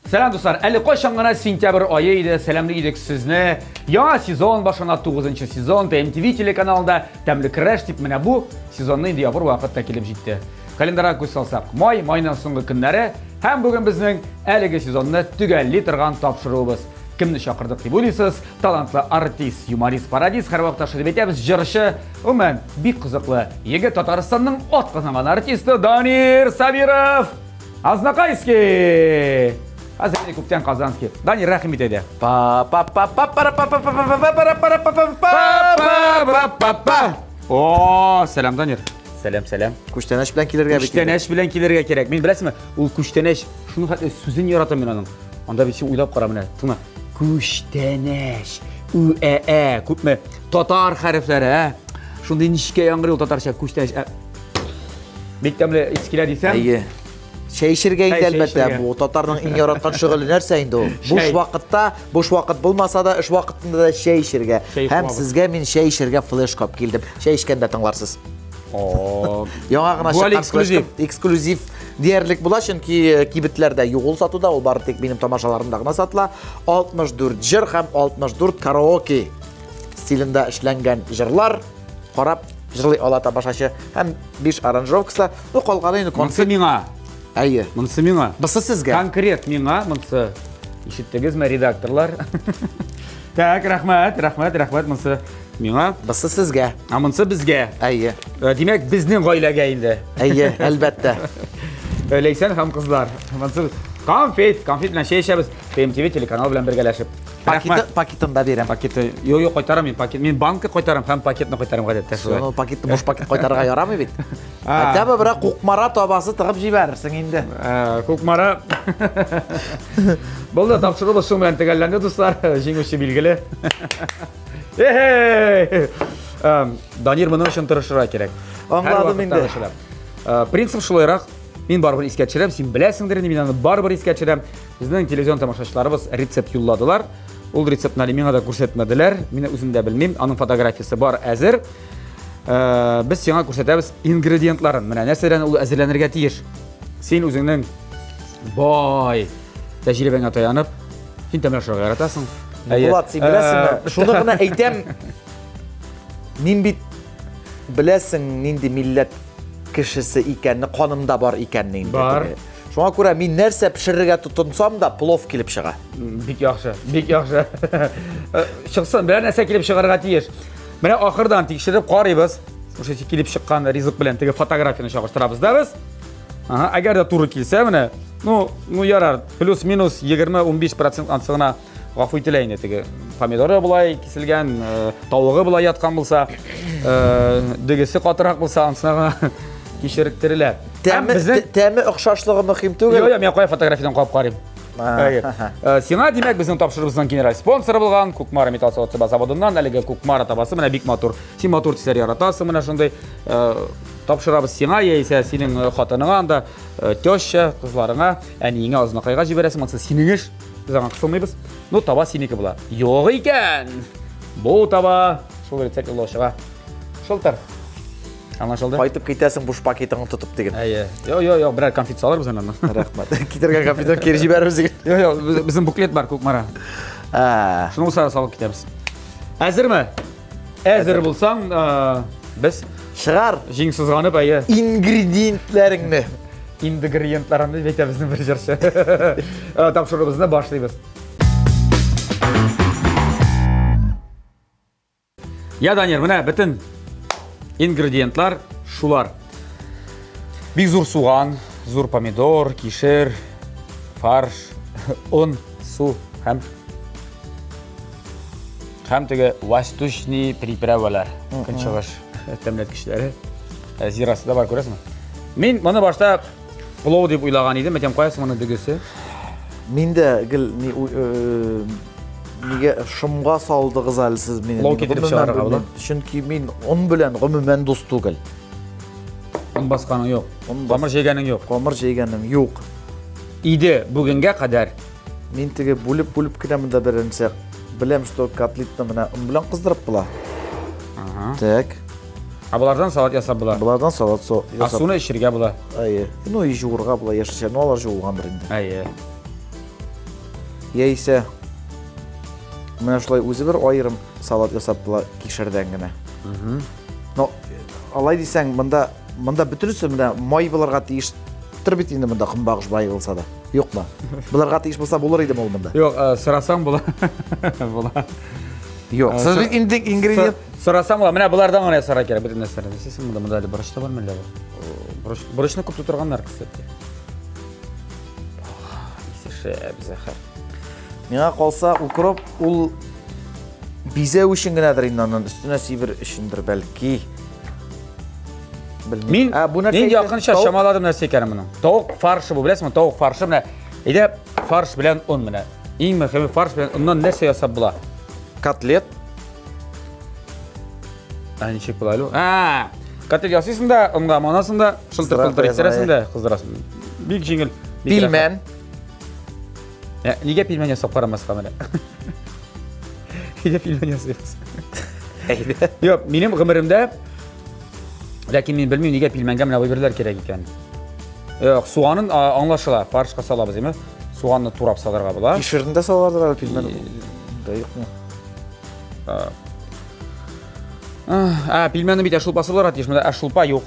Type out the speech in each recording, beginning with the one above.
Сәлам, дуслар! Әле кайчан гына сентябрь ае иде, сәламли идек сезне. Яңа сезон башлана, 9 сезон ТМТВ телеканалында Тәмле көрәш дип менә бу сезонны инде ябыр вакыт та килеп җитте. Календарьга күз салсак, май, майның соңгы көннәре һәм бүген безнең әлеге сезонны төгәлли торган тапшыруыбыз. Кемне чакырдык дип уйлыйсыз? Талантлы артист, юморист, пародист, һәрвакытта шулай дип әйтәбез, җырчы, гомумән, бик кызыклы егет, Татарстанның атказанган артисты Данир Сабиров! Азнакайский! Хәзер инде күптән Казанский. Данир, рәхим ит әйдә. Па па па па пара па па па па па пара пара па па па па па па. О, сәлам, Данир. Сәлам, сәлам. Күчтәнәч белән килергә бит. Күчтәнәч белән килергә кирәк. Мин беләсеңме, ул күчтәнәч, шуның хәтле сүзен яратам мин аның. Анда бит син уйлап кара менә, тыңла. Күчтәнәч. Ү ә ә, күпме татар хәрефләре, ә? Шундый нечкә яңгырый ул татарча күчтәнәч. Ә. Бик тәмле ис килә дисәм. Әйе. Чәй эчергә инде әлбәттә. Бу татарның иң яраткан шөгыле нәрсә инде ул? Буш вакытта, буш вакыт булмаса да, эш вакытында да чәй эчергә. Һәм сезгә мин чәй эчергә флешка алып килдем. Чәй эчкәндә тыңларсыз. Яңа гына чыккан эксклюзив. Эксклюзив диярлек була, чөнки э, кибетләрдә юк ул сатуда, ул бары тик минем тамашаларымда гына сатыла. 64 җыр һәм 64 караоке стилендә эшләнгән җырлар. Карап җырлый ала тамашачы һәм 5 аранжировкасы. Ну, калганы инде Монсы миңа. Әйе. Монсы миңа. Бусы сезгә. Конкрет миңа монсы. Ишеттегезме, редакторлар? Так, рәхмәт, рәхмәт, рәхмәт, монсы миңа. Бусы сезгә. Ә монсы безгә. Әйе. Э, димәк, безнең гаиләгә инде. Әйе, әлбәттә. Э, Ләйсән һәм кызлар. Монсы конфет, конфет белән чәй эчәбез. ТМТВ телеканалы белән бергәләшеп. Пакеты, пакетын да бирәм. Пакеты. Юк, юк, кайтарам мин пакет. Мин банка кайтарам һәм пакетны кайтарам гадәттә шулай. Ну, пакетны буш пакет кайтарырга ярамый бит. Хотя бы берәр Кукмара табасы тыгып җибәрерсең инде. Кукмара. Булды, тапшыру шуның белән төгәлләнде, дуслар. Җиңүче билгеле. Данир моның өчен тырышырга кирәк. Аңладым инде. Принцип шулайрак. Мин барыбер искә төшерәм, син беләсеңдер инде, мин аны барыбер искә төшерәм. Безнең телевизион тамашачыларыбыз рецепт юлладылар. Ул рецептны әле миңа да күрсәтмәделәр. Мин үзем дә белмим. Аның фотографиясе бар әзер. Э, без сиңа күрсәтәбез ингредиентларын. Менә нәрсәдән ул әзерләнергә тиеш. Син үзеңнең бай тәҗрибәңә таянып, син тәмле ашарга яратасың. Булат, син беләсеңме? Э, Шуны гына әйтәм. Мин бит беләсең нинди милләт кешесе икәнне, канымда бар икәнне инде. Бар. Шуңа күрә мин нәрсә пешерергә тотынсам да, плов килеп чыга. Бик яхшы, бик яхшы. Э, чыксын, берәр нәрсә килеп чыгарга тиеш. Менә ахырдан тикшереп карыйбыз. Шушы килеп чыккан ризык белән теге фотографияне чагыштырабыз да без. Ага, әгәр дә туры килсә, менә, ну, ну ярар, плюс-минус 20-15% ансы гына гафу ителә инде теге помидоры болай киселгән, э, тавыгы болай яткан булса, э, дөгесе катырак булса, ансына гына кичертерелә. Тәме, безнең... тәме охшашлыгы мөһим түгел. Юк, мин кая фотографиядән карап карыйм. Э, сиңа, димәк, безнең тапшыруыбызның генераль спонсоры булган Кукмара металл савыт заводыннан әлеге Кукмара табасы менә бик матур. Син матур төсләр яратасың, менә шундый тапшырабыз сиңа яисә синең хатыныңа анда теща, кызларыңа, әниеңә Азнакайга җибәрәсең, монысы синең эш. Без аңа кысылмыйбыз. Ну, таба синеке була. Юк икән. Бу таба шул рецепт юллаучыга. Шылтыр. Аңлашылды? Кайтып китәсең буш пакетыңны тотып диген. Әйе. Йо, йо, йо, берәр конфет салырбыз аннан. Рәхмәт. Китергән конфетны кире җибәрербез диген. Йо, йо, безнең буклет бар Кукмара. Ә. Шуны булса салып китәбез. Әзерме? Әзер булсаң, без чыгар. Җиң сызганып, әйе. Ингредиентләреңне. Ингредиентларымны дип әйтә безнең бер җырчы. Э, тапшыруыбызны башлыйбыз. Я, Данир, менә бөтен ингредиентлар шулар. Бик зур суган, зур помидор, кишер, фарш, он, су һәм Һәм теге восточный приправалар, көнчыгыш тәмләткечләре. Э, зирасы да бар, күрәсеңме? Мин моны башта плов дип уйлаган идем, әйтәм, каясы моның дөгесе? Мин дә гел ни э, нигә шомга салдыгыз әле сез мине? Плов китереп чыгарырга була. Чөнки мин он белән гомумән дус түгел. Он басканың юк. Камыр җәйгәнең юк. Камыр җәйгәнем юк. Иде бүгенгә кадәр. Мин теге бүлеп-бүлеп кенә монда беренче беләм, что котлетны менә он белән кыздырып була. Ага. Так. А болардан салат ясап була. Болардан салат со ясап. А суны эчергә була. Әйе. Ну и жуырга була, яшелчә, ну алар жуылгандыр инде. Әйе. Яисә менә шулай үзе бер аерым салат ясап була кишердән генә. Но алай дисәң, монда монда бөтенесе менә май булырга тиеш тор бит инде монда көнбагыш мае булса да. Юкмы? Булырга тиеш булса булыр иде ул монда. Юк, э, сорасаң була. Була. Юк, Э, сез бит инде ингредиент Сорасаң була. Менә болардан гына ясарга кирәк бөтен нәрсәне. Сез монда монда әле борыч та бар мәллә бу? Борыч, борычны күп тутырганнар, кстати. Исе шәп, зәһәр. Миңа калса, укроп ул бизәү өчен генәдер инде аннан өстенә сибер өчендер бәлки. Белмим. Мин, Ә, бу нәрсә мин икән? якынча Тавык? чамаладым нәрсә икәнен моның. Тавык фаршы бу, беләсеңме? Тавык фаршы менә. Әйдә фарш белән он менә. Иң мөһиме фарш белән оннан нәрсә ясап була? Котлет. Ә ничек була әле? Ә, котлет ясыйсың да, онга манасың да, шылтыр-пылтыр иттерәсең дә, кыздырасың. Бик җиңел. бик рәхәт. Пилмән. Ә, нигә пилмән ясап карамаска менә? Нигә пилмән ясыйбыз? Әйдә. Юк, минем гомеремдә ләкин мин белмим, нигә пилмәнгә менә әйберләр кирәк икән. Юк, суганын аңлашыла, фаршка салабыз, әйме? Суганны турап салырга була. Кишерне дә салалардыр әле пилмән. Да юкмы? Ә, пилмәнне бит шулпасы булырга тиеш, монда ә шулпа юк.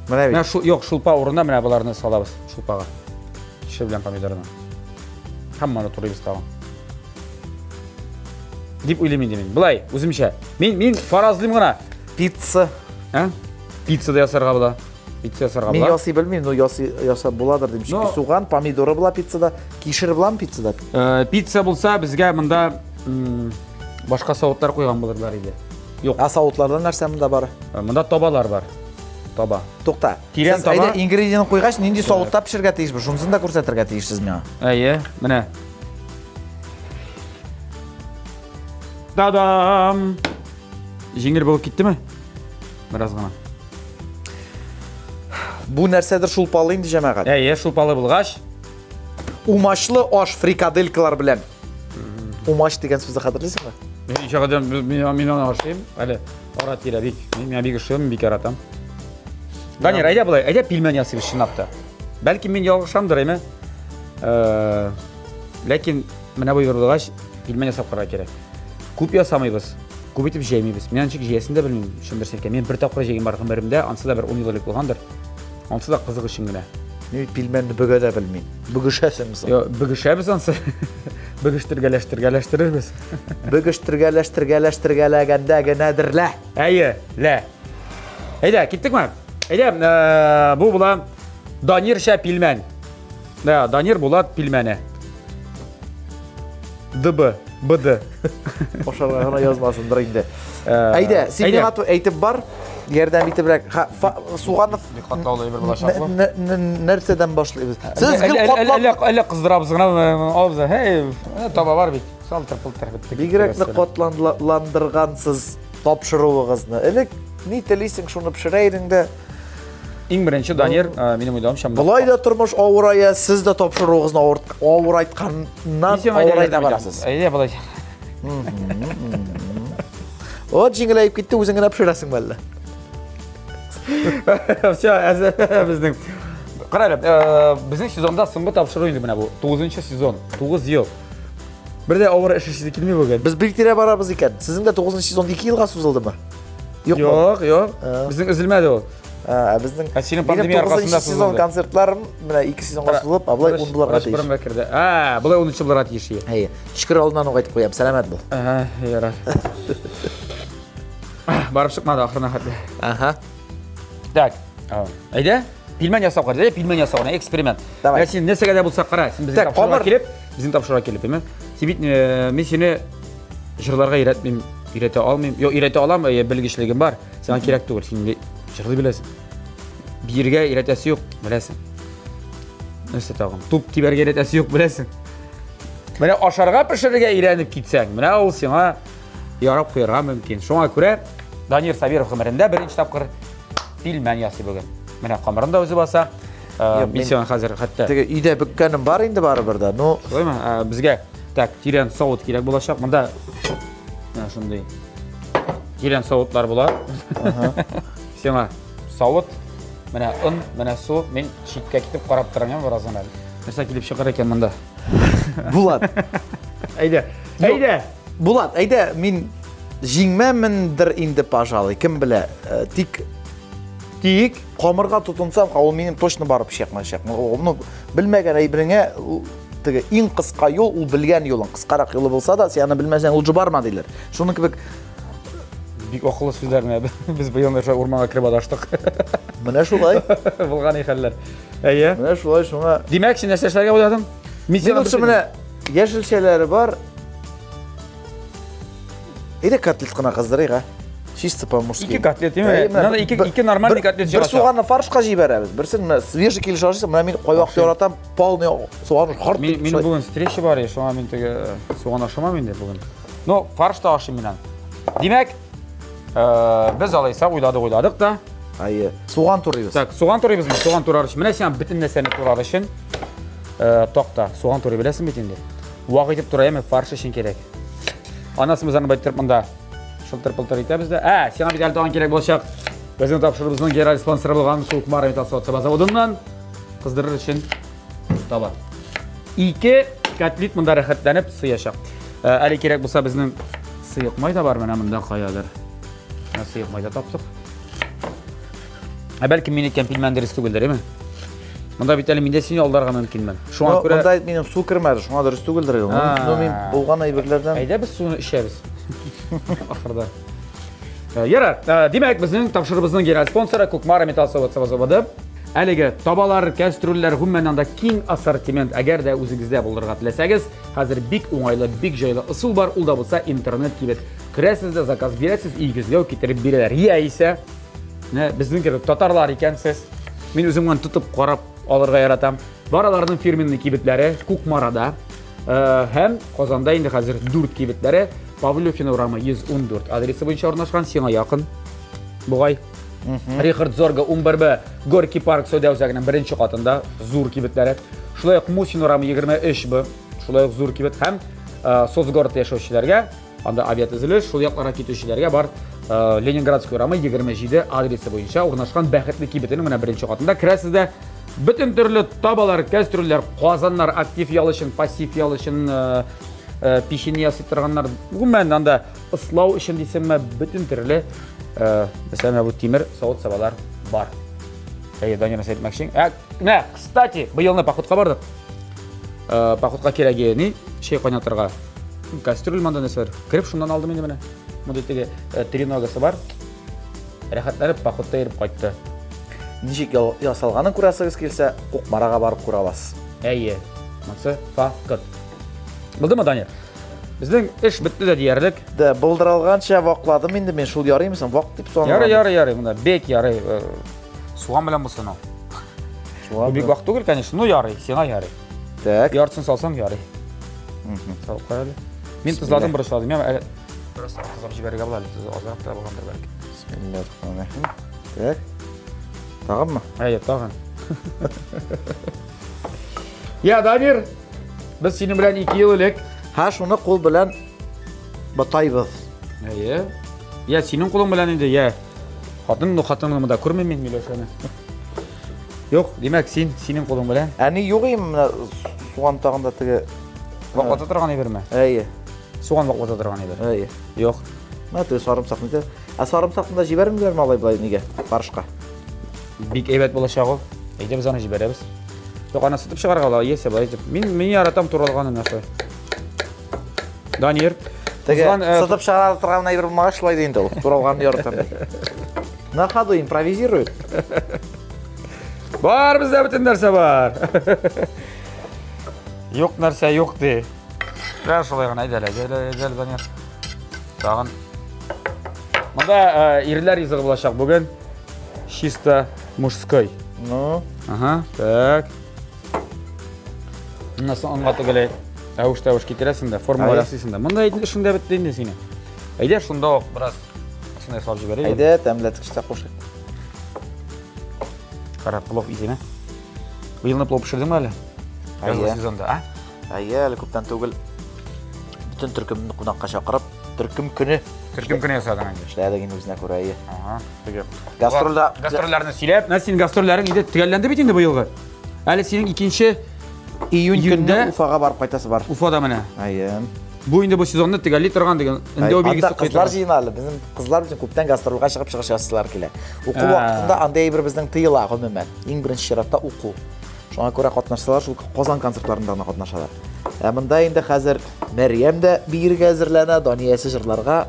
Менә бит. Менә шу, юк, шулпа урынына менә боларны салабыз, шулпага. Кишер белән помидорны. Һәм моны турыйбыз тагын. Дип уйлыйм инде мин. Болай, үземчә. Мин мин фаразлыйм гына. Пицца. Ә? Пицца да ясарга була. Пицца ясарга Мин була. ясый белмим, но ясый ясап буладыр дим. Чөнки Но- суган, помидоры була пиццада, кишер буламы пиццада? Э, пицца булса, безгә монда башка савытлар куйган булырлар иде. Юк. Ә савытларда нәрсә монда бар? Э, монда табалар бар. Таба. Тукта. Тирән Сез таба. әйдә ингредиентны куйгач, нинди савытта пешергә тиешбез? Шунысын да күрсәтергә тиешсез миңа. Әйе, менә. Та-дам! Җиңел булып киттеме? Бераз гына. Бу нәрсәдер шулпалы инде җәмәгать. Әйе, шулпалы булгач. Умачлы аш фрикаделькалар белән. Умач дигән сүзне хәтерлисеңме? Мин ничә кадәр мин мин аны ашыйм. Әле ара тирә бик. Мин миңа бик ошый, мин бик яратам. Данир, әйдә болай, әйдә пилмән ясыйбыз чынлап та. Бәлки мин ялгышамдыр, әйме? Э, ләкин менә бу булгач, пилмән ясап карарга кирәк. Күп ясамыйбыз, күп итеп җәймибез. Мин ничек җәясен дә белмим, чын дөресен әйткән. Мин бер тапкыр җәйгән бар гомеремдә, ансы да бер 10 ел элек булгандыр. Ансы да кызык өчен генә. Мин пилмәнне бөгә дә белмим. Бөгешәсеңме соң? Йо, бөгешәбез ансы. Бөгештергәләштергәләштерербез. Бөгештергәләштергәләштергәләгәндә генәдер лә. Әйе, лә. Әйдә, киттекме? Әйдә, э, бу була Данирча пилмән. Да, Данир Булат пилмәне. ДБ, БД. Ашарга гына язмасындыр инде. Э, Әйдә, син әйдә. миңа әйтеп бар, ярдәм итебрәк. Ха, Суганов Бик катлаулы әйбер булачак бу. Нәрсәдән башлыйбыз? Сез гел Әллә катлап әллә әллә кыздырабыз гына, алабыз да. Һәй, таба бар бит. Салтыр пылтыр бетте. Бигрәк нык катланландыргансыз тапшыруыгызны. Элек ни телисең, шуны пешерә идең дә. Иң беренче Данир, минем уйлавымча, Болай да тормыш авырая, сез дә тапшыруыгызны авырайтканнан авырайта барасыз. Әйдә, болай. Вот җиңеләеп китте, үзең генә пешерәсеңме әллә? Все, әзер безнең. Кара әле, безнең сезонда соңгы тапшыру инде менә бу. 9 сезон, 9 ел. Бер дә авыр эш эшлисе килми бүген. Без бик тирә барабыз икән. Сезнең дә 9 сезон 2 елга сузылдымы? Юк, юк, юк. Безнең өзелмәде ул. Ә безнең Ә синең пандемия аркасында сезон концертларым менә 2 сезонга сузылып, ә болай 10 булырга тиеш. Борынга керде. Ә, болай 10 булырга тиеш. Әйе. Төшкер алдыннан ук әйтеп куям. Сәламәт бул. Ага, ярар. Барып чыкмады ахырына хәтле. Ага. Так. Әйдә, пилмән ясап кара. Әйдә, пилмән ясау, эксперимент. Давай. Менә син нәрсәгә дә булса кара, син безнең тапшыруга килеп, безнең тапшыруга килеп, әйме? Син бит мин сине җырларга өйрәтмим, өйрәтә алмыйм. Юк, өйрәтә алам, белгечлегем бар. Сиңа кирәк түгел, син инде җырлый беләсең. Биергә өйрәтәсе юк, беләсең. Нәрсә тагын? Туп тибәргә өйрәтәсе юк, беләсең. Менә ашарга пешерергә өйрәнеп китсәң, менә ул сиңа ярап куярга мөмкин. Шуңа күрә Данир Сабиров гомерендә беренче тапкыр пилмән ясый бүген. Менә камырын да үзе баса. Мин сиңа хәзер хәтта Теге өйдә бөккәнем бар инде барыбер дә. Ну, шулаймы? Безгә так тирән савыт кирәк булачак. Монда менә шундый тирән савытлар була. Сиңа савыт, менә он, менә су. Мин читкә китеп карап торам, бераз гына. Нәрсә килеп чыгар икән монда? Булат. Әйдә. Әйдә. Булат, әйдә, мин җиңмәмендер инде, пожалуй, кем белә. Э, тик тик камырга тотынсам, ул минем точно барып чыкмаячак. Ну, белмәгән әйбереңә теге иң кыска юл ул белгән юлың. Кыскарак юлы булса да, син аны белмәсәң, ул барма диләр. Шуның кебек бик акыллы сүзләр менә без быел менә урманга кереп адаштык. Менә шулай. Булган хәлләр. Әйе. Менә шулай шуңа. Димәк, син нәрсә эшләргә уйладың? Мин сиңа менә яшелчәләре бар. Әйдә котлет кына кыздырыйк, а? Чисто по-мужски. Ике котлет, әйме? Надо ике, ике нормальный котлет Бер суганны фаршка җибәрәбез. Берсен менә свежий килеш ашыйсың. Менә мин кайвакыт яратам, полный суган харт. Мин, мин бүген встреча бар, шуңа мин теге э, суган ашамам инде бүген. Но фарш та ашыйм мин Димәк, э, без алайса уйладык, уйладык та. Әйе. Суган турыйбыз. Так, суган турыйбызмы? Суган турар өчен. Менә сиңа бөтен нәрсәне турар өчен э, такта. Суган турый беләсең бит инде. Вак итеп турай, әмма фарш өчен кирәк. Анасы без аны байтырып монда шылтыр-пылтыр итәбез дә. Ә, сиңа бит әле тагын кирәк булачак. Безнең тапшыруыбызның генераль спонсоры булган Кукмара металл савыт-саба заводыннан кыздырыр өчен таба. Ике котлет монда рәхәтләнеп сыячак. Ә, әле кирәк булса безнең сыек май да бар менә монда каядыр. Менә сыек май да таптык. Ә бәлки мин әйткән пилмән дөрес түгелдер, әйме? Монда бит әле мин дә сине алдарга мөмкинмен. Шуңа күрә Монда минем су кермәде, шуңа дөрес түгелдер. Ну мин булган әйберләрдән. Әйдә без суны эчәбез. Ахырда. Э, ярар, э, димәк, безнең тапшыруыбызның генераль спонсоры Кукмара металл савыт-саба заводы. Әлеге табалар, кәстрүлләр, гомумән анда киң ассортимент. Әгәр дә үзегездә булдырырга теләсәгез, хәзер бик уңайлы, бик җайлы ысул бар, ул да булса интернет кибет. Керәсез дә заказ бирәсез, өегезгә үк китереп бирәләр. Яисә Менә безнең кебек татарлар икәнсез. Мин үзем моны тотып карап алырга яратам. Бар аларның фирменный кибетләре Кукмарада э, һәм Казанда инде хәзер 4 кибетләре Павлюхина урамы 114 адресы буенча урнашкан, сиңа якын. Бугай. Рихард Зорга 11Б Горький парк сәүдә үзәгенең беренче катында зур кибетләре. Шулай ук Мусин урамы 23Б, шулай ук зур кибет һәм э, Соцгородта яшәүчеләргә Анда авиатөзелеш, шул якларга китүчеләргә бар э, Ленинградский урамы 27 адресы буенча урнашкан Бәхетле кибетенең менә беренче катында керәсез дә бөтен төрле табалар, кәстрүлләр, казаннар, актив ял өчен, пассив ял өчен э, э, печенье ясый торганнар. Гомумән анда ыслау өчен дисеңме, бөтен төрле мәсәлән, бу тимер савыт-сабалар бар. Әйе, Данир, нәрсә әйтмәкчең? Ә, менә, кстати, быелны походка бардык. Походка кирәге ни? Чәй кайнатырга. Кастрюль монда нәрсә бар? Кереп шуннан алдым инде менә. Мондый теге э, треногасы бар. Рәхәтләнеп походта йөреп кайтты. Ничек ясалганын күрәсегез килсә, Кукмарага барып күрә аласыз. Әйе. Монсы факт. Булдымы, Данир? Безнең эш бетте дә диярлек. Да, булдыралганча вакладым инде мин, шул ярыймы соң? Вак дип санадым. Ярый, ярый, ярый, монда бик ярый. Э, суган белән булсын ул. Суган. Бик вак түгел, конечно, но ярый, сиңа ярый. Так. Яртысын салсаң ярый. Салып кара әле. Мин тозладым, борычладым. Мин әле бераз тозлап җибәрергә була әле. Тозы азрак та булгандыр бәлки. Бисмиллахир-рахманир-рахим. Так. Тагынмы? Әйе, тагын. Я, Дамир, без синең белән 2 ел элек Һә, шуны кул белән батайбыз. Әйе. Я синең кулың белән инде, я. Хатын, ну хатынны монда күрмим мин, Миләүшәне. Юк, димәк, син, синең кулың белән. Әни юк им, менә суган тагын да теге ваклата торган әйберме? Әйе. Суган ваклата торган әйбер. Әйе. Юк. Менә теге сарымсак нидә? Ә сарымсакны да җибәрмиләрме алай болай нигә? Фаршка. Бик әйбәт булачак ул. Әйдә без аны җибәрәбез. Юк, аны сытып чыгарга була, яисә болай итеп. Мин мин яратам туралганын шулай. Данир, Теге э, сытып чыгара торган әйбер булмагач шулай ди инде ул. Туралганны яратам. На ходу импровизирует. Бар бездә бөтен нәрсә бар. Юк нәрсә юк ди. Менә шулай гына әйдә әле, әйдә, әйдә, Данир. Тагын. Монда э, ирләр ризыгы булачак бүген. Чисто мужской. Ну. Ага, так. Моннан соң онга тегеләй әвеш-тәвеш китерәсең дә, формалар ясыйсың да. Монда эшең дә бетте инде синең. Әйдә шунда ук бераз шундай салып җибәрик. Әйдә, тәмләткеч тә кушыйк. Кара, плов иземе. Быелны плов пешердеңме әле? Язгы сезонда, а? Әйе, әле күптән түгел. Бөтен төркемне кунакка чакырып, төркем көне. Төркем көне ясадың инде. Эшләдек инде үзенә күрә, әйе. Ага. Теге. Гастрольдә гастрольләрне сөйләп, менә синең гастрольләрең инде төгәлләнде бит инде быелгы. Әле синең икенче июнь көнне Уфага барып кайтасы бар. Уфада менә. Әйе. Бу инде бу сезонны төгәлли торган дигән өндәү билгесе Анда кызлар җыена әле. Безнең кызлар белән күптән гастрольгә чыгып чыгыш ясыйлар килә. Уку вакытында андый әйбер безнең тыела гомумән. Иң беренче чиратта уку. Шуңа күрә катнашсалар, шул Казан концертларында гына катнашалар. Ә монда инде хәзер Мәрьям дә биергә әзерләнә, Даниясе җырларга.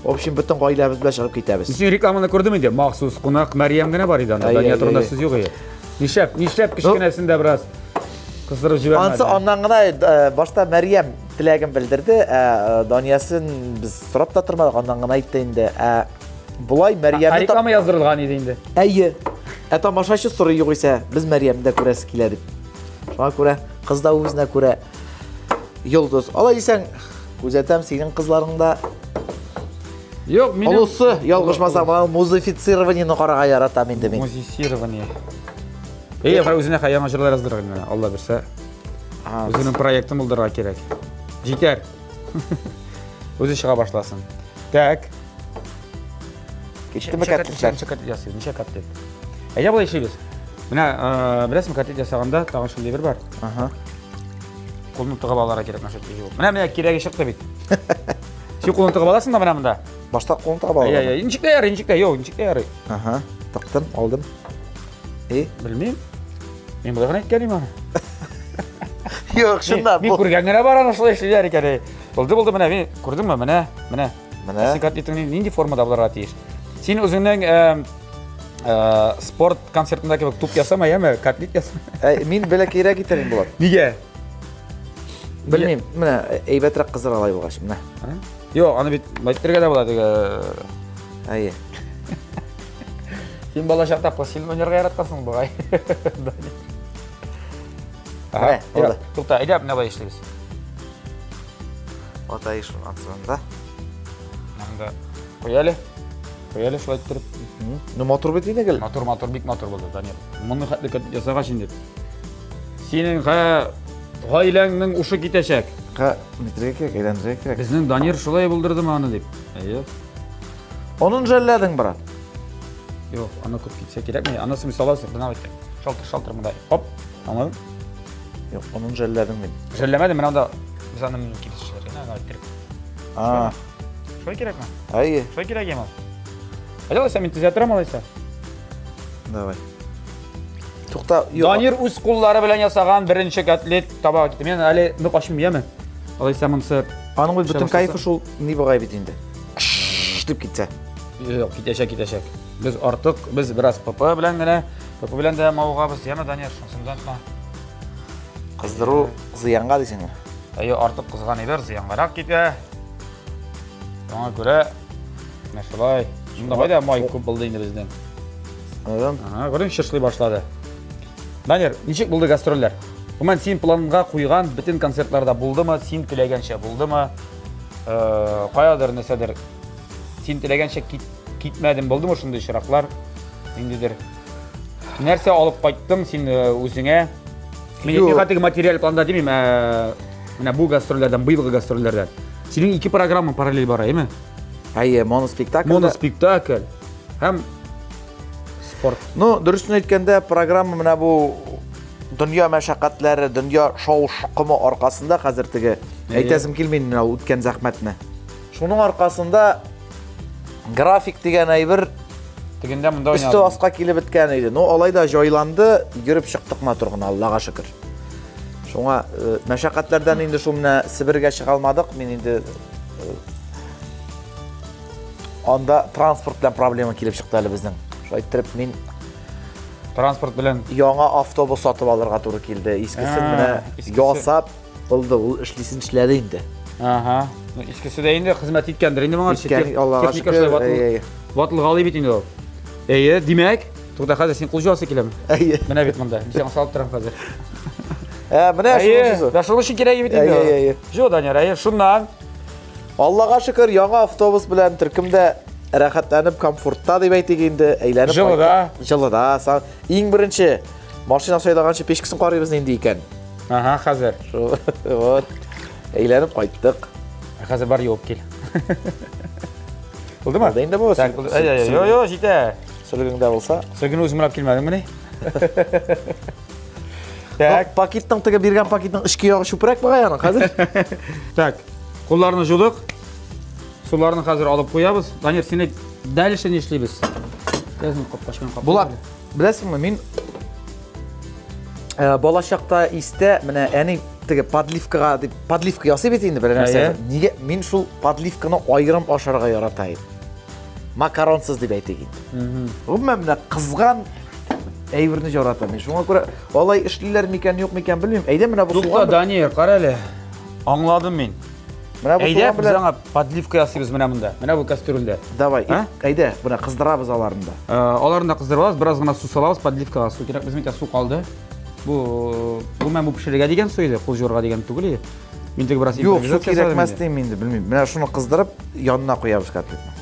В общем, бөтен гаиләбез белән чыгып китәбез. Син рекламаны күрдем инде. Махсус кунак Мәрьям генә бар иде анда. Дания турында сүз юк иде. Нишләп, нишләп ну, кечкенәсен дә бераз кыздырып җибәрмәде? Ансы аннан гына э, башта Мәрьям теләген белдерде, ә э, Даниясын без сорап та тормадык, аннан гына әйтте инде. Ә болай Мәрьямне реклама яздырылган иде инде. Әйе. Ә тамашачы сорый югыйсә, без Мәрьямне дә күрәсе килә дип. Шуңа күрә кыз да үзенә күрә йолдыз. Алай дисәң, күзәтәм синең кызларың да. Юк, минем Олысы, ялгышмасам, аны музыфицированиены карарга яратам инде мин. Музицирование. Әйе, хәзер үзенә хәзер яңа җырлар яздырырга менә, Алла бирсә. Үзенең проектын булдырырга кирәк. Җитәр. Үзе чыга башласын. Так. Киттеме котлетлар? Ничә котлет ясыйбыз? Ничә котлет? Әйдә болай эшлибез. Менә, э, беләсеңме, котлет ясаганда тагын шундый бер бар. Ага. Кулны тыгып алырга кирәк насчет җыю. Менә менә кирәге чыкты бит. Син кулны тыгып аласың да менә монда. Башта кулны тыгып алырга. Әйе, әйе, ничек тә ярый, ничек тә, юк, ничек тә ярый. Ага, тыктым, алдым. И? Белмим. Мин болай гына әйткән идем аны. Юк, чынлап. Мин күргән генә бар аны шулай эшлиләр икән. Булды, булды, менә мин күрдеңме? Менә, менә. Менә. Син котлетың нинди формада булырга тиеш? Син үзеңнең Э, спорт концертында кебек туп ясама, яме, котлет ясама. Ә, мин бәләкәйрәк итәр инде булат. Нигә? Белмим, менә әйбәтрәк кызыр алай булгач, менә. Юк, аны бит әйтергә дә була теге. Әйе. Син бала чакта пластилин уйнарга яраткансың бугай. Ага, булды. Тукта, әйдә, менә болай эшлибез. Атай шун ансында. Монда куй әле. Куй әле шулай иттереп. Ну, матур бит инде гел. Матур, матур, бик матур булды, Данил. Моны хәтле көтеп ясагач инде. Синең ха гаиләңнең ушы китәчәк. Ха, нитергә кирәк, әйләндерергә кирәк. Безнең Данир шулай булдырдымы аны дип. Әйе. Онын жәлләдең, брат. Юк, аны күп китсә кирәкми. Анысы мисал аласың, бына бит. Шалтыр, шалтыр монда. Хоп, аңладың? Юк, онын жәлләдең мин. Жәлләмәдем, менә анда без аны килеп төшерергә, аны иттереп. А. Шулай кирәкме? Әйе. Шулай кирәк ема. Әйдә алайса, мин төзәтерәм алайса. Давай. Тукта, юк. Данир үз куллары белән ясаган беренче котлет табага китте. Мин әле нык ачмыйм, яме. Алайса монысы Аның бит бөтен кайфы шул ни бугай бит инде. Дип китсә. Юк, китәчәк, китәчәк. Без артык, без бераз ПП белән генә, ПП белән дә мавыгабыз, яме, Данир, шунысын да онытма. Кыздыру зыянга дисеңме? Әйе, артык кызган әйбер зыянгарак китә. Шуңа күрә менә шулай. Монда кайда май күп булды инде безнең. Аңладым. Ага, күрдең, чыршлый башлады. Данир, ничек булды гастрольләр? Гомумән, син планга куйган бөтен концертларда булдымы? Син теләгәнчә булдымы? Э, каядыр нәрсәдер син теләгәнчә кит, китмәдем булдымы шундый очраклар? Ниндидер нәрсә алып кайттың син э, үзеңә? Мин Юк. хәтта материаль планда димим, ә менә бу гастрольләрдән, быелгы гастрольләрдән. Синең ике программа параллель бара, әйме? Әйе, моноспектакль. Моноспектакль һәм спорт. Ну, дөресен әйткәндә, программа менә бу дөнья мәшәкатьләре, дөнья шау-шукымы аркасында хәзер теге әйтәсем килми инде ул үткән зәхмәтне. Шуның аркасында график дигән әйбер тегендә монда өсте аска килеп беткән иде. Ну, алай да җайланды, йөреп чыктык матур гына, Аллага шөкер. Шуңа э, мәшәкатьләрдән инде шул менә Себергә чыга алмадык. Мин инде э, анда транспорт белән проблема килеп чыкты әле безнең. Шулай иттереп мин транспорт белән яңа автобус сатып алырга туры килде. Искесен менә ясап булды, ул эшлисен эшләде инде. Ага. Ну, искесе дә инде хезмәт иткәндер инде моңарчы. Аллага шөкер. Ватылгалый бит инде ул. Әйе, димәк, Тукта, хәзер син кул җуасы киләме? Әйе. Менә бит монда. Мин сиңа салып торам хәзер. Ә, менә шул. Әйе, шул өчен кирәк бит инде. Әйе, әйе. Җо, Данияр, әйе, шуннан. Аллага шөкер, яңа автобус белән төркемдә рәхәтләнеп комфортта дип әйтик инде, әйләнеп Җылыда. Җылыда. Иң беренче машина сайлаганчы печкасын карыйбыз нинди икән. Ага, хәзер. Шул. Вот. Әйләнеп кайттык. Хәзер бар юып кил. Булдымы? Булды инде бу. Так, булды. Әй, әй, йо, йо, җитә. Сөлгеңдә булса. Сөлгене үзем алып килмәдеңмени? Так. Пакетның теге биргән пакетның эчке ягы чүпрәк бугай аның хәзер. Так. Кулларны жудык. Суларны хәзер алып куябыз. Данир, син әйт, дальше ни эшлибез? Тәзен капкач белән каплап. Булат, беләсеңме, мин э, бала чакта истә, менә әни теге подливкага дип подливка ясый бит инде бер нәрсә. Нигә мин шул подливканы аерым ашарга ярата идем. Макаронсыз дип әйтик инде. Гомумән менә кызган әйберне яратам мин. Шуңа күрә алай эшлиләр микән, юк микән белмим. Әйдә менә бу суган. Тукта, Данир, кара әле. Аңладым мин. Менә бу Әйдә, без аңа подливка ясыйбыз менә монда. Менә бу кастрюльдә. Давай, әйдә, менә кыздырабыз аларны да. Э, аларны да кыздырып алабыз, бераз гына су салабыз, подливкага су кирәк. Безнең су калды. Бу гомумән бу пешерергә дигән су иде, кул җуарга дигән түгел иде. Мин теге бераз Юк, су кирәкмәс дим инде, белмим. Менә шуны кыздырып, янына куябыз котлетны.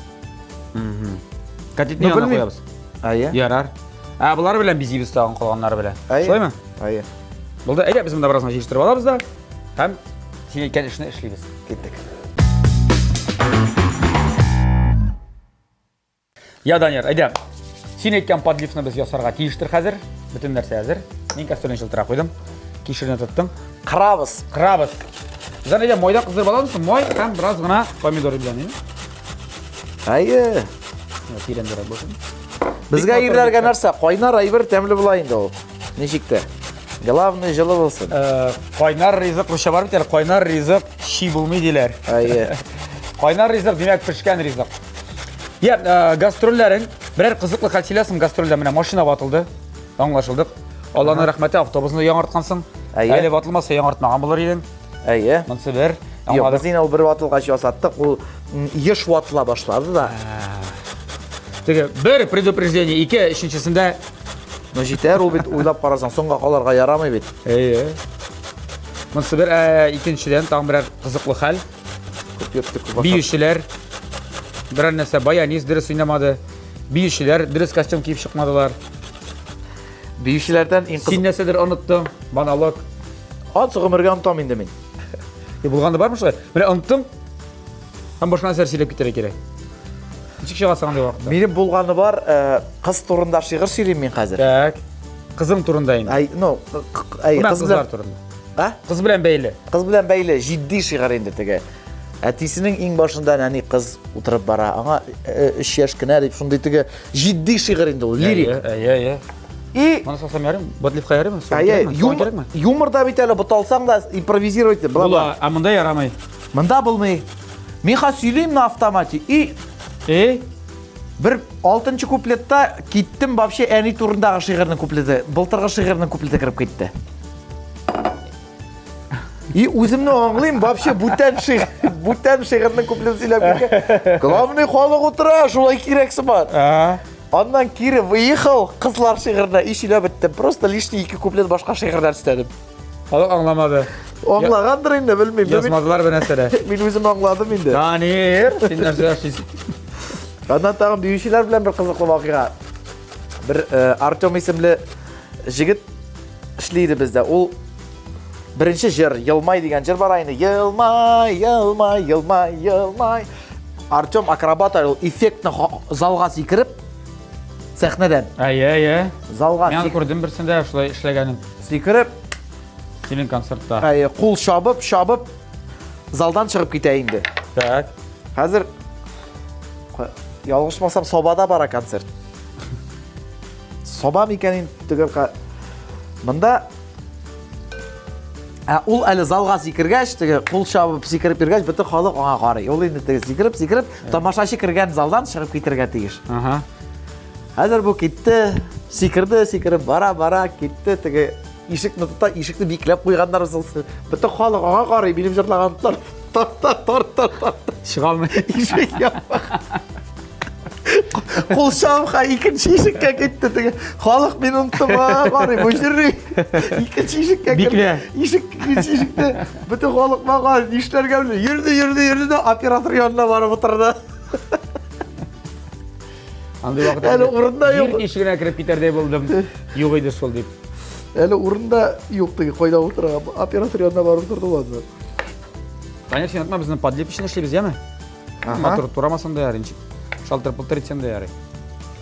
Котлетны янына куябыз. Әйе. Ярар. Ә болар белән бизибез тагын калганнары белән. Шулаймы? Әйе. Булды. Әйдә, без монда бераз гына җыештырып алабыз да. Һәм син әйткән эшне эшлибез. Киттек. Я, Данияр, әйдә. Син әйткән подливны без ясарга тиештер хәзер. Бөтен нәрсә әзер. Мин кастрюльне чылтыра куйдым. Кишерне тоттым. Кырабыз. Кырабыз. Без әйдә майда кыздырып алабыз. Май һәм бераз гына помидор белән. Әйе. Тирәндәрәк булсын. Безгә ирләргә нәрсә? Кайнар әйбер тәмле була инде ул. Ничек тә. Главное җылы булсын. Э, кайнар ризык русча бар бит әле, кайнар ризык чи булмый диләр. Әйе. Кайнар ризык, димәк, пешкән ризык. Я, э, гастрольләрең, берәр кызыклы хәл сөйләсең, гастрольдә менә машина ватылды. Аңлашылдык. Алланың рәхмәте, автобусны яңарткансың. Әйе. Әле ватылмаса яңартмаган булыр идең. Әйе. Монысы бер. Юк, Аңладык. без инде ул бер ватылгач ясаттык, ул еш ватыла башлады да. Теге бер предупреждение, ике, өченчесендә Ну җитәр ул бит уйлап карасаң, соңга калырга ярамый бит. Әйе. Монысы бер, ә, икенчедән тагын берәр кызыклы хәл. Күп йөрттек, күп ашадык. Биючеләр берәр нәрсә баянист дөрес уйнамады. Биючеләр дөрес костюм киеп чыкмадылар. Биючеләрдән иң Син нәрсәдер оныттың, монолог. Ансы гомергә онытам инде мин. Е, булганы бармы шулай? Менә оныттың. Һәм башка нәрсәләр сөйләп китәргә кирәк. Ничек чыгасың андый вакытта? Минем булганы бар, э, кыз турында шигырь сөйлим мин хәзер. Так. Кызың турында инде. Ай, ну, ай, Кыз кыз кызлар белән, турында. а? Кыз белән бәйле. Кыз белән бәйле җитди шигырь инде теге. Әтисенең иң башында нәни кыз утырып бара. Аңа э, өч яшь кенә дип шундый теге җитди шигырь инде ул, лирик. Әйе, әйе. И Моны салсам ярыймы? Ботлифка ярыймы? Суган Әйе, кирәкме? Суган кирәкме? юмор да бит әле буталсаң да импровизировать итеп була. Була, ә монда ярамый. Монда булмый. Мин хәзер сөйлим на автомате. И Эй, бер алтынчы куплетта киттем вообще әни турындагы шигырьнең куплеты, былтыргы шигырьнең куплеты кереп китте. И үземне аңлыйм, вообще бүтән шигырь, бүтән шигырьнең куплетын сөйләп киткән. Главный халык утыра, шулай кирәк сыман. Аннан кире выехал, кызлар шигыренә и сөйләп беттем. Просто лишний ике куплет башка шигырьләр өстәдем. Халык аңламады. Аңлагандыр инде, белмим. Язмадылар бер нәрсә дә. Мин үзем аңладым инде. Данир, син нәрсә эшлисең? Аннан тагын биючеләр белән бер кызыклы вакыйга. Бер э, Артем исемле җегет эшли иде бездә. Ул беренче җыр, Елмай дигән җыр бар инде. Елмай, елмай, елмай, елмай. Артем акробат, ул эффектно залга сикереп, сәхнәдән. Әйе, әйе. Залга Мин аны күрдем берсендә шулай эшләгәнен. Сикереп. Синең концертта. Әйе, кул чабып, чабып залдан чыгып китә инде. Так. Хәзер ялгышмасам Сабада бара концерт. Саба микән инде төгәл Монда Ә ул әле залга сикергәч, теге кул чабып сикереп йөргәч, бөтен халык аңа карый. Ул инде теге сикереп, сикереп, тамашачы кергән залдан чыгып китергә тиеш. Ага. Хәзер бу китте, сикерде, сикереп бара, бара, китте, теге ишекне тота, ишекне бикләп куйганнар узылсы. Бөтен халык аңа карый, минем җырлаган тар, тар, тар, тар, тар, тар. Чыга алмый. Ишек ябык. Кул чабып икенче ишеккә китте теге. Халык мине онытты, карый, бу җырлый. Икенче ишеккә керде. Биклә. Ишек, икенче ишектә бөтен халык мага нишләргә белми. Йөрде, йөрде, йөрде дә оператор янына барып утырды. Андый вакытта Әле урында юк. Җир тишегенә кереп китәрдәй булдым. Юк иде шул дип. Әле урында юк теге кайда утыра. Оператор янына барып утырды ул аннан. Таня, син атма безнең подлив өчен эшлибез, яме? Матур турамасаң да ярый, ничек. Шалтыр-пылтыр итсәң дә ярый.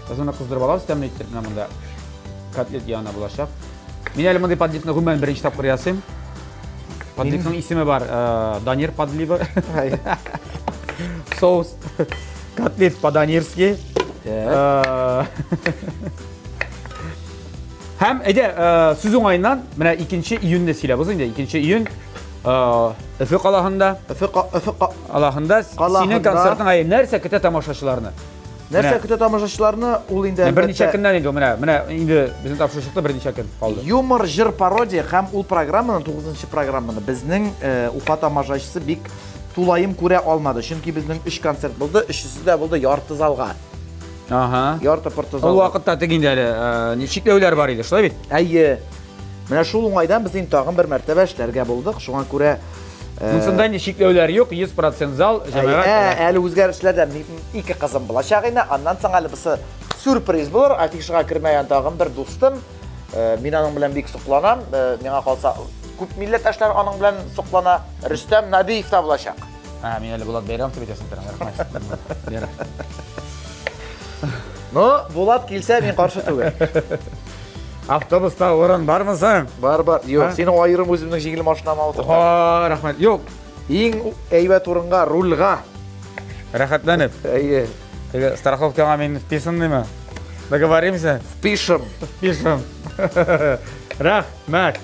Без моны кыздырып алабыз, тәмле иттереп менә монда котлет янына булачак. Мин әле мондый подливны гомумән беренче тапкыр ясыйм. Подливның исеме бар. Э, Данир подливы. Соус. Котлет по-данирски. Э, һәм әйдә, э, сүз уңаеннан, менә 2 июньне сөйләбез инде. 2 июнь Өфе калаһында. Өфе Өфе калаһында синең концертың әй нәрсә көтә тамашачыларны? Нәрсә көтә тамашачыларны? Ул инде берничә көннән инде менә менә инде безнең тапшыру чыкты берничә көн калды. Юмор, җыр, пародия һәм ул программаны, 9 программаны безнең э, Уфа тамашачысы бик тулаем күрә алмады. Чөнки безнең 3 концерт булды, өчесе дә булды ярты залга. Ага. Ярты порты залга. Ул вакытта теге инде әле э, чикләүләр бар иде, шулай бит? Әйе. Менә шул уңайдан без инде тагын бер мәртәбә эшләргә булдык. Шуңа күрә э, Монсында инде чикләүләр юк, 100% зал, җәмәгать. Ә, әле үзгәрешләрдән ике кызым булачак инде. Аннан соң әле бусы сюрприз булыр. Афишага кермәгән тагын бер дустым. Э, мин аның белән бик сокланам. Э, миңа калса, күп милләттәшләр аның белән соклана. Рөстәм Набиев та булачак. А, мин әле Булат Бәйрәмов дип әйтәсең торам. Рәхмәт. Ярар. Ну, Булат килсә, мин каршы түгел. Автобуста урын бармы соң? Бар, бар. Юк, сине аерым үземнең җиңел машинама утыртам. О, рәхмәт. Юк. Иң әйбәт урынга, рульга. Рәхәтләнеп. Әйе. Теге страховкага мин вписанныймы? Договоримся? Впишем. Впишем. Рәхмәт.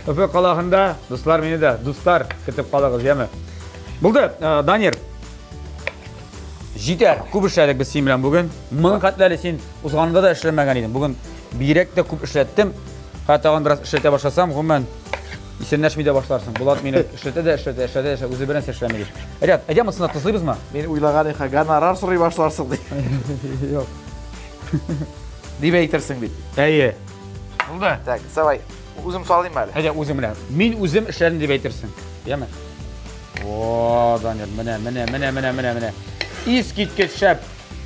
Өфе калаһында, дуслар мине дә, дуслар көтеп калыгыз, яме. Булды, э, Данир. Җитәр, күп эшләдек без синең белән бүген. Моның хәтле әле син узганда да эшләмәгән идең. Бүген бигрәк тә күп эшләттем. Хәтта тагын бераз эшләтә башласам, гомумән, исәнләшми дә башларсың. Булат мине эшләтә дә эшләтә, эшләтә дә эшләтә, үзе бернәрсә эшләми дип. Ряд, әйдә монысына тозлыйбызмы? Мин уйлаган идем, гонорар сорый башларсың дип. Юк. Дип әйтерсең бит. Әйе. Булды. Так, давай. Үзем салыйм әле. Әйдә, үзем белән. Мин үзем эшләдем дип әйтерсең. Яме? О, Данил, менә, менә, менә, менә, менә, менә. Искиткеч шәп.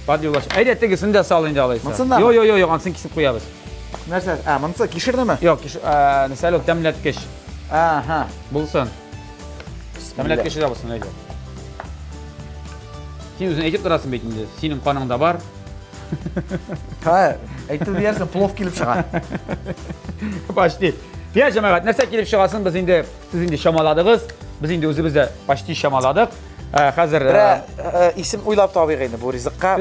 Подъюлаш. Әйдә, тегесен дә сал инде алайса. Монысын да? Йо, йо, йо, йо, анысын кисеп куябыз. Нәрсә? А, монысы кишернеме? Юк, кишер, ә, нәрсә әле ул тәмләткеч. Ага. Булсын. Тәмләткече дә булсын, әйдә. Син үзең әйтеп торасың бит инде. Синең каныңда бар. Ха, әйтеп диярсең, плов килеп чыга. Почти. Я, җәмәгать, нәрсә килеп чыгасын без инде Сез инде чамаладыгыз, без инде үзебез дә почти чамаладык. Ә, хәзер Берә э, исем уйлап табыйк инде бу ризыкка.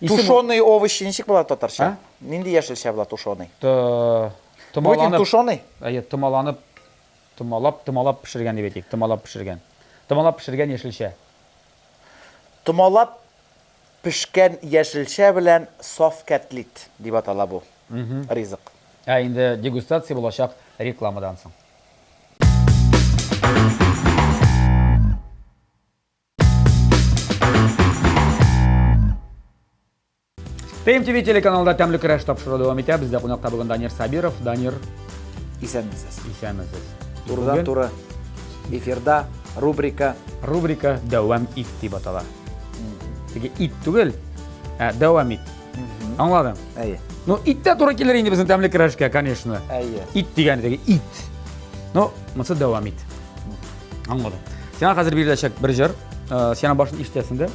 Тушеные овощи ничек була татарча? Нинди яшелчә була тушеный? Томаланып. Тушеный? Әйе, томаланып, томалап, томалап пешергән дип әйтик, томалап пешергән. Томалап пешергән яшелчә. Томалап пешкән яшелчә белән саф кәтлит дип атала бу ризык. Ә инде дегустация булачак рекламадан соң. ТМТВ телеканалында Тәмле көрәш тапшыруы дәвам итә. Бездә кунакта бүген Данир Сабиров. Данир, исәнмесез. Исәнмесез. Турыдан туры эфирда рубрика рубрика Дәвам ит дип атала. Теге ит түгел, ә дәвам ит. Аңладың? Әйе. Ну, ит тә туры килер инде безнең тәмле көрәшкә, конечно. Әйе. Ит дигән теге ит. Ну, монысы дәвам ит. Аңладым. Сиңа хәзер биреләчәк бер җыр. Э, син аның башын ишетәсең дә.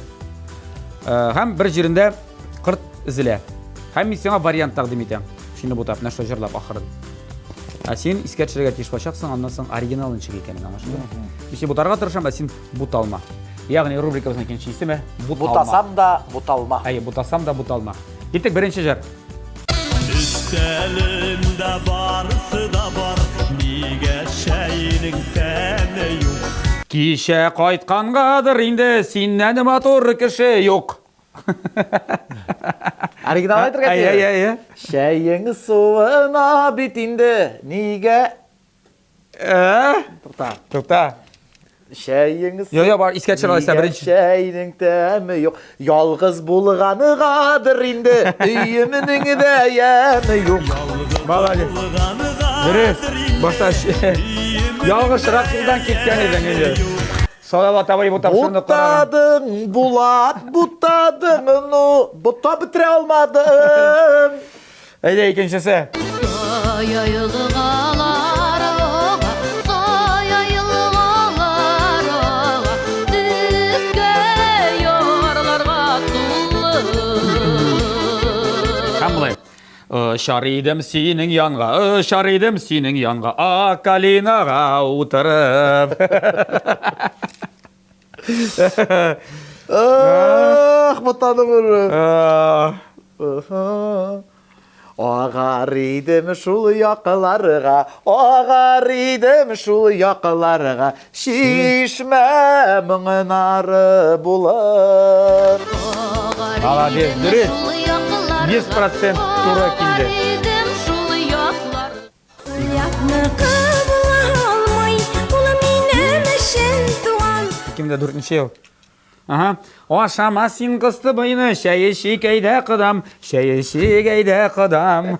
Э, һәм бер җирендә кырт өзелә. Һәм мин сиңа вариант тәкъдим итәм. Шуны бутап, менә шулай җырлап ахырын. Ә син искә төшерергә тиеш булачаксың, аннан соң оригинал ничек икәнен аңлашылды. Мин сине бутарга тырышам, ә син буталма. Ягъни рубрикабызның икенче исеме Буталма. Бутасам да буталма. Әйе, бутасам да буталма. Киттек беренче җыр. Өстәлемдә барысы да бар, нигә чәйнең тәме юк? Кичә кайткангадыр инде синнән матур кеше юк. Оригинал әйтергә Әйе, әйе, әйе. Чәең суына бит инде, нигә Ә? Тукта. Тукта. Чәең Йо, йо, бар, искә төшер алайса беренче. Чәйнең тәме юк. Ялгыз булганыгадыр инде, өемнең дә яме юк. Молодец. Дөрес. Башта ялгышрак юлдан киткән идең инде. Салават абый бу тапшыруны караган. Бутадың, Булат, бутадың, ну, бота бетерә алмадым. Әйдә, икенчесе. Сая елгалар ага, сая елгалар ага, Төпкә ярларга тулы. Һәм болай. Очар идем синең янга, очар идем синең янга, а калинага утырып. Ах, ботаным уже. Агар идем шул якларга, агар идем шул якларга, чишмә моңнары булыр. Молодец, дөрес. 100% туры килде. Кимдә дүртенче ел. Ага. Ашама син кыстыбыйны, чәй эчик әйдә кодам, чәй эчик әйдә кодам.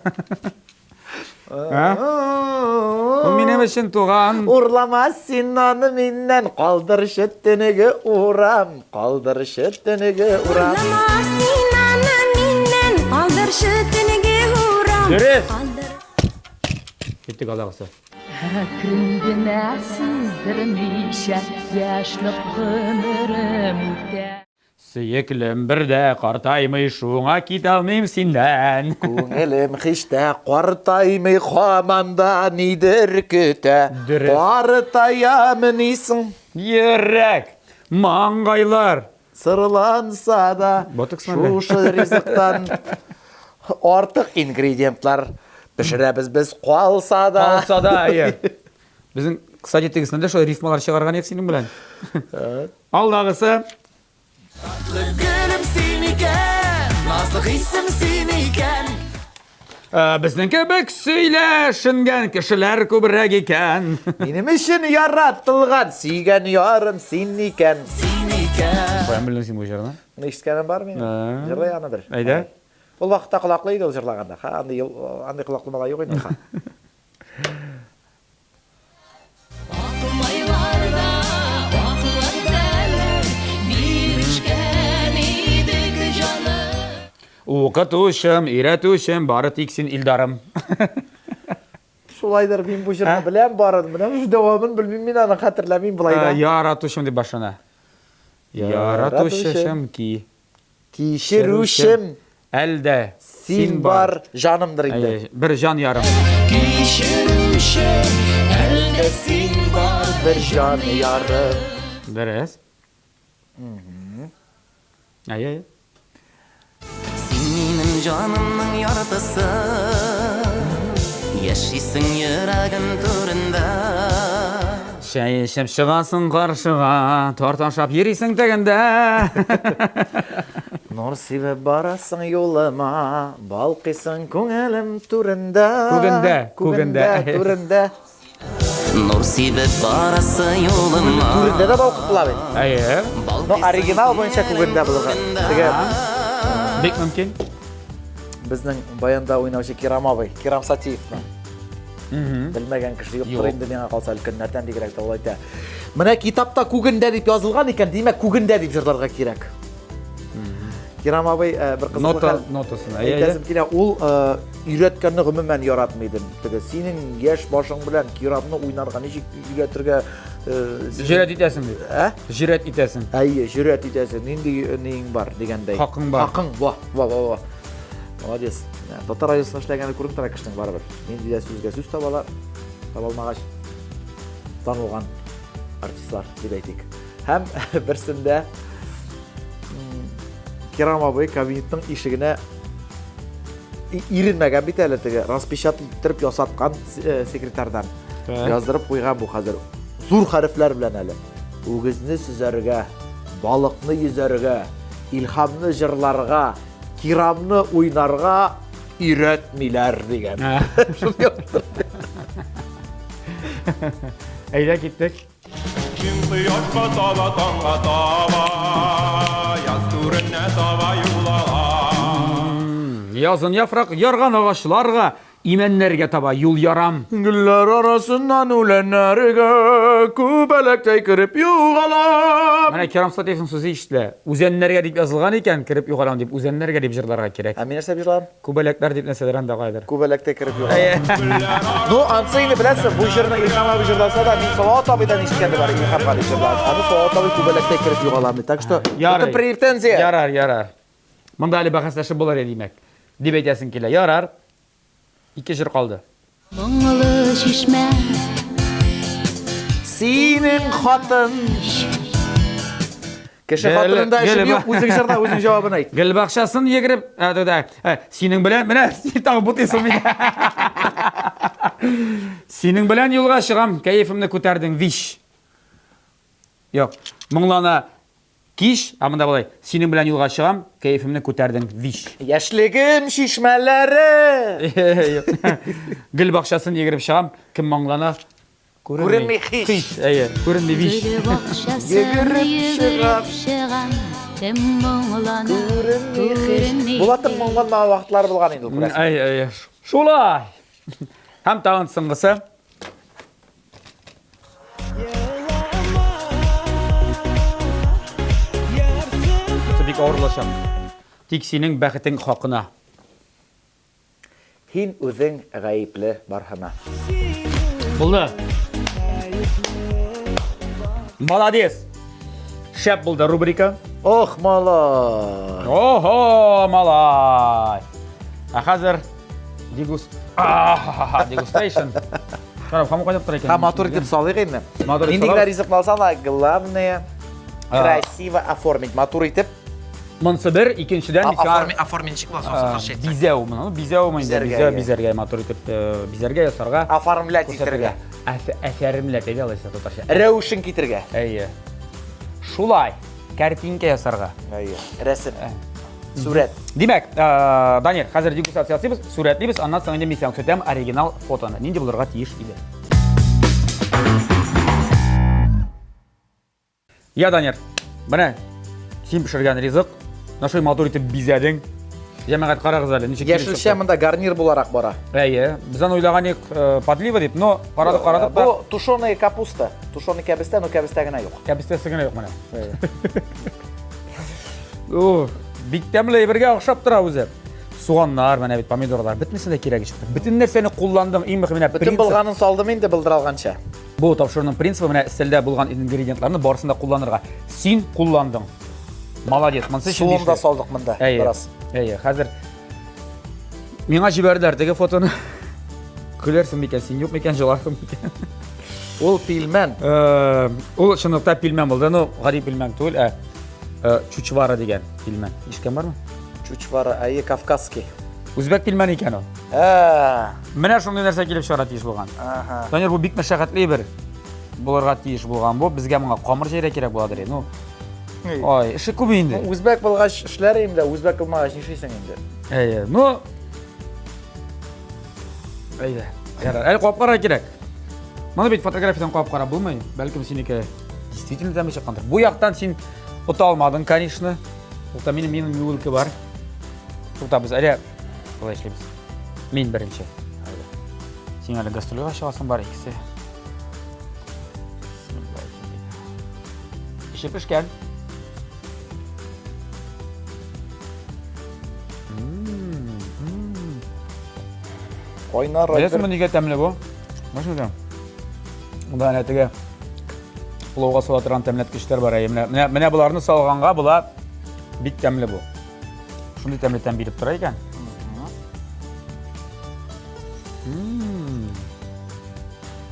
Ул минем өчен туган. Урлама син аны миннән, калдырчы төнеге урам, калдырчы төнеге урам. Урлама син аны миннән, калдырчы төнеге урам. Дөрес. Киттек алдагысы. Әкрен генә сиздермичә яшьлек гомерем үтә. Сөеклем бер дә картаймый, шуңа китә алмыйм синнән. Күңелем һич тә картаймый, һаман да нидер көтә. Дөрес. Картаямыни соң? Йөрәк, маңгайлар. Сырланса да, Ботокс мәллә? шушы ризыктан артык ингредиентлар пешерәбез без калса да. Калса да, әйе. Безнең, кстати, тегесендә дә шулай рифмалар чыгарган идек синең белән. Алдагысы. Татлы гөлем син икән, назлы хисем син икән. Безнең кебек сөйләшенгән кешеләр күбрәк икән. Минем өчен яратылган, сөйгән ярым син икән. Син икән. Каян белдең син бу җырны? Моны ишеткәнем бар минем. Җырлый аны бер. Әйдә. Ул вакытта колаклы иде ул җырлаганда. Ха, андый андый колаклы малай юк инде. Укытучым, өйрәтүчем, бары тик син, Илдарым. Шулайдыр, мин бу җырны беләм барын, менә шул дәвамын белмим мин аны, хәтерләмим болай да. Яратучым дип башлана. Яратучым ки. Кичерүчем. Әлдә син бар, җанымдыр инде. Әйе, бер җан ярым. Кичерүчем, әлдә син бар, бер җан ярым. Дөрес. Әйе, әйе. Син минем җанымның яртысы, яшисең йөрәгем түрендә. Чәй эчеп чыгасың каршыга, торт ашап йөрисең тегендә. Нур сибеп барасың юлыма, балкыйсың күңелем түрендә. Күгендә, күгендә, түрендә. Нур сибеп барасы юлыма. Түрендә дә балкып була бит. Әйе. Но оригинал буенча күгендә булырга. Теге Бик мөмкин. Безнең баянда уйнаучы Кирам абый, Кирам Сатиевны. Белмәгән кеше юктыр инде миңа калса өлкәннәрдән бигрәк тә ул әйтә. Менә китапта күгендә дип язылган икән, димәк күгендә дип җырларга кирәк. Кирам абый э, бер кызыклы Нота, хәл нотасын. Әйе, әйтәсем килә, ул э, өйрәткәнне гомумән яратмый идем. Теге синең яшь башың белән Кирамны уйнарга ничек өйрәтергә э, Җөрьәт итәсең дип. Ә? Җөрьәт итәсең. Әйе, җөрьәт итәсең. Нинди ниең бар дигәндәй. Хакың бар. Хакың, во, во, во, во. Молодец. Татар радиосында эшләгәне күренеп тора кешенең барыбер. Нинди дә сүзгә сүз табалар. Таба алмагач, танылган артистлар дип әйтик. Һәм берсендә Кирам абый кабинетның ишегенә иренмәгән бит әле теге распечатать иттереп ясаткан э, секретарьдан. Яздырып куйган бу хәзер. Зур хәрефләр белән әле. Үгезне сөзәргә, балыкны йөзәргә, илһамны җырларга, Кирамны уйнарга өйрәтмиләр дигән. Әйдә киттек. Кин кояшка таба таңга таба, яз түренә таба юл ала. Язын яфрак ярган агачларга Имәннәргә таба юл ярам. Гөлләр арасыннан үләннәргә күбәләктәй кереп югалам. Менә Кирам Сатиевның сүзе ишетелә. Үзәннәргә дип язылган икән, кереп югалам дип, үзәннәргә дип җырларга кирәк. Ә мин нәрсә дип җырладым? Күбәләкләр дип нәрсәдер анда кайдыр. Күбәләктәй кереп югалам. Ну, ансы инде беләсең, бу җырны Илһам абый җырласа да, мин Салават абыйдан ишеткән дә бар, Илһамга дип җырлаган. Аны Салават абый күбәләктәй кереп югалам ди. Так что, это претензия. Ярар, ярар. Монда әле бәхәсләшеп булыр иде, димәк. Дип әйтәсең килә. Ярар. Ике җыр калды. Моңлы чишмә. Синең хатын. Кеше хатынында эшем юк, үзең җырла, үзең җавабын әйт. Гел бакчасын йөгереп, ә, да, да, ә, синең белән, менә, син тагын бутыйсың мине. Синең белән юлга чыгам, кәефемне күтәрдең, виш. Юк, моңлана Кич, ә монда болай, синең белән юлга чыгам, кәефемне күтәрдең, вич. Яшьлегем чишмәләре. Гөл бакчасын йөгереп чыгам, кем моңлана? Күренми һич. Һич, әйе, күренми вич. Гөл бакчасын йөгереп чыгам, кем моңлана? Күренми һич. Булатның моңланмаган вакытлары булган инде ул, күрәсең. Әйе, әйе. Шулай. Һәм тагын соңгысы. Бик авырлаша. Тик синең бәхетең хакына. Һин үзең гаепле барһына. Булды. Молодец. Шәп булды рубрика. Ох, малай. Охо, малай. Ә хәзер дегуст... Дегустейшн. Карап, хамы кайнап тора икән. Һәм матур итеп салыйк инде. Матур итеп Нинди генә ризыкны алсаң да, главное красиво оформить. Матур итеп. Монсы бер, икенчедән Оформить, оформить ничек була соң татарча әйтсәк? Бизәү моны, бизәү мы инде, бизәү, бизәргә матур итеп бизәргә, ясарга. Оформлять итәргә. Әфәремләп әйдә алайса татарча. Рәвешен китергә. Әйе. Шулай, картинка ясарга. Әйе. Рәсем. Сурәт. Димәк, Данир, хәзер дегустация ясыйбыз, сурәтлибез, аннан соң инде мин сиңа күрсәтәм оригинал фотоны. Нинди булырга тиеш иде. Я, Данир, менә син пешергән ризык, менә шулай матур итеп бизәдең. Җәмәгать карагыз әле, ничек килеп Яшелчә чыкты. монда гарнир буларак бара. Әйе, без аны уйлаган идек подлива дип, но карадык, карадык та. Бу тушеная капуста. Тушеный кәбестә, но кәбестә генә юк. Кәбестәсе генә юк менә. О, бик тәмле әйбергә охшап тора үзе. Суганнар, менә бит помидорлар, бөтенесе дә кирәк чыкты. Бөтен нәрсәне кулландым, иң мөһиме менә Бөтен булганын салдым инде булдыра алганча. Бу тапшыруның принцибы менә өстәлдә булган ингредиентларны барысын да кулланырга. Син кулландың. Молодец, монысы өчен Суын да салдык монда бераз. Әйе, хәзер миңа җибәрделәр теге фотоны. Көләрсең микән, син юк микән, җыларсың микән? Ул пилмән. Ул чынлыкта пилмән булды. Ну, гади пилмән түгел, ә чучвара дигән пилмән. Ишеткән бармы? Чучвара, әйе, кавказский. Үзбәк пилмәне икән ул. Менә шундый нәрсә килеп чыгарга тиеш булган. Данир, бу бик мәшәкатьле бер булырга тиеш булган бу. Безгә моңа камыр җәйрә кирәк буладыр. Ну, ай, эше күп инде. Үзбәк булгач эшләр инде, үзбәк булмагач нишлисең инде? Әйе, ну, әйдә. Ярар, әле куап карарга кирәк. Моны бит фотографиядән куап карап булмый. Бәлкем синеке действительно тәмле чыккандыр. Бу яктан син ота алмадың, конечно. Тукта, минем минем юлка бар. Тукта, без әле болай эшлибез. Мин беренче. Син әле гастрольгә чыгасың бар икесе. Эше пешкән. Кайнар Беләсеңме, нигә тәмле бу? Менә Монда әнә теге пылауга сала торган тәмләткечләр бар. Әйе, менә менә менә боларны салганга була бик тәмле бу. Шундый тәмле тәм биреп тора икән.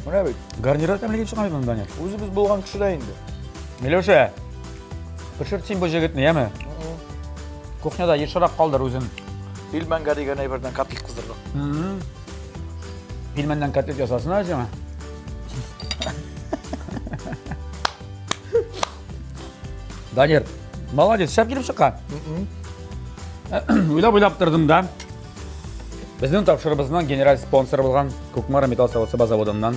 Менә бит. Гарниры тәмле килеп чыккан бит монда, Данир. Үзебез булган кешедә инде. Миләүшә, пешерт син бу җегетне, яме? Кухняда ешрак калдыр үзен. Пилмәнгә дигән әйбердән котлет кыздырдык. Пилмәннән котлет ясасын әле сиңа. Данир, молодец, шәп килеп чыккан. Уйлап-уйлап тордым да. Безнең тапшырыбызның генераль спонсоры булган Кукмара металл савыт-саба заводыннан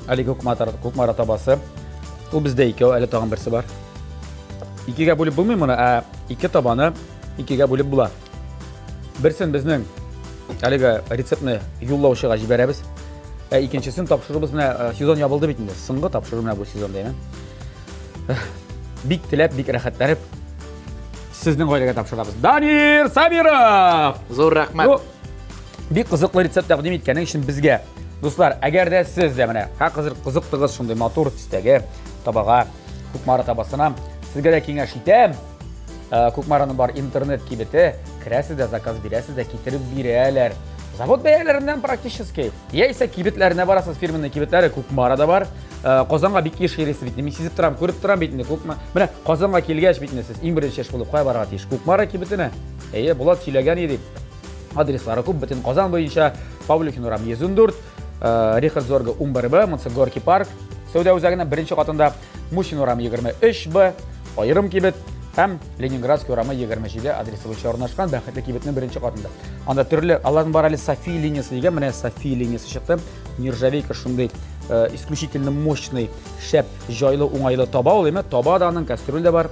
әлеге Кукмара, Кукмара табасы. Ул бездә икәү, әле тагын берсе бар. Икегә бүлеп булмый моны, ә ике табаны икегә бүлеп була. Берсен безнең әлеге рецептны юллаучыга җибәрәбез. Ә икенчесен тапшырубыз менә э, сезон ябылды бит инде. Соңгы тапшыру менә бу сезонда, әйме? Бик теләп, бик рәхәтләнеп сезнең гаиләгә тапшырабыз. Данир Сабиров! Зур рәхмәт. Ну, бик кызыклы рецепт тәкъдим иткәнең өчен безгә. Дуслар, әгәр дә сез дә менә хәзер кызыктыгыз шундый матур төстәге табага, Кукмара табасына, сезгә дә киңәш итәм. Э, Кукмараның бар интернет кибете, керәсез дә, заказ бирәсез дә, китереп бирәләр. Завод бәяләреннән практически. Яисә кибетләренә барасыз, фирменный кибетләре Кукмарада бар. Э, Казанга бик еш йөрисез бит. Мин сизеп торам, күреп торам бит инде Кукма. Менә Казанга килгәч бит инде сез иң беренче эш булып кая барырга тиеш? Кукмара кибетенә. Әйе, Булат сөйләгән иде. Адреслары күп, бөтен Казан буенча. Павлюхин урам 114, э, Рихард Зорга 11Б, монысы Горки парк. Сәүдә үзәгенә беренче катында Мусин урамы 23Б, аерым кибет һәм Ленинградский урамы 27 адресы буенча урнашкан Бәхетле кибетнең беренче катында. Анда төрле, аларның бар әле София линиясе дигән, менә София линиясе чыкты. Нержавейка шундый э, исключительно мощный, шәп, җайлы, уңайлы таба ул, әмма таба да аның, кастрюль дә бар,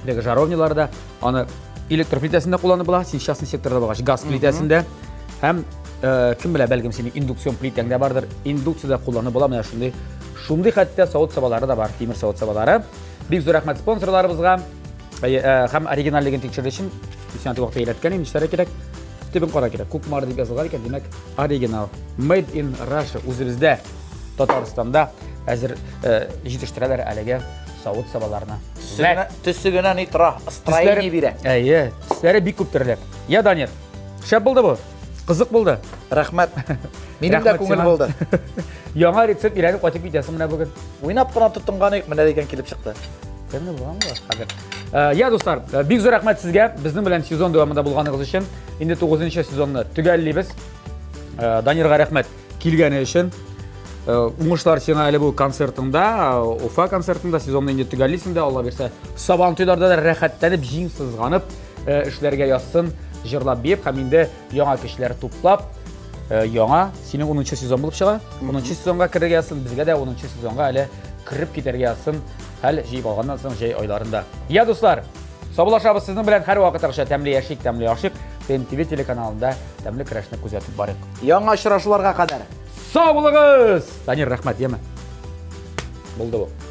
теге жаровнялары да. Аны электр плитәсендә кулланып була, син частный секторда булгач, газ плитәсендә. Һәм э, кем белә, бәлкем синең индукцион плитәң дә бардыр. Индукциядә кулланып була менә шундый Шундый хәтта савыт-сабалары да бар, тимер савыт-сабалары. Бик зур рәхмәт спонсорларыбызга. Э, һәм оригинальлеген тикшерер өчен сиңа вакытта өйрәткән инде нишләргә кирәк. Төбен кара кирәк. Кукмара дип язылган икән, димәк, оригинал. Made in Russia үзебездә Татарстанда әзер э, җитештерәләр әлеге савыт-сабаларны. Төсе генә ни тора, строение бирә. Әйе, төсләре бик күп төрле. Я, Данир, шәп булды бу. Кызык булды. Рәхмәт. Минем дә күңел булды. Яңа рецепт өйрәнеп кайтып китәсең менә бүген. Уйнап кына тотынган идек, менә дигән килеп чыкты. Тәмле булган була хәзер. Э, я, дуслар, э, бик зур рәхмәт сезгә безнең белән сезон дәвамында булганыгыз өчен. Инде 9 сезонны төгәллибез. Э, Данирга рәхмәт килгәне өчен. Уңышлар сиңа әле бу концертыңда, Уфа концертында сезонны инде төгәллисең дә, Алла бирсә, Сабантуйларда да рәхәтләнеп, җиң сызганып эшләргә язсын, җырлап биеп һәм инде яңа кешеләр туплап, яңа синең 10 сезон булып чыга. 10 сезонга керергә язсын, безгә дә 10 сезонга әле кереп китәргә язсын, хәл җыеп алганнан соң җәй айларында. Я, дуслар, саубуллашабыз сезнең белән һәрвакыттагыча тәмле яшик, тәмле ашыйк. ТМТВ телеканалында тәмле көрәшне күзәтеп барыйк. Яңа очрашуларга кадәр. Сау булыгыз! Данир, рәхмәт, яме. Булды бу.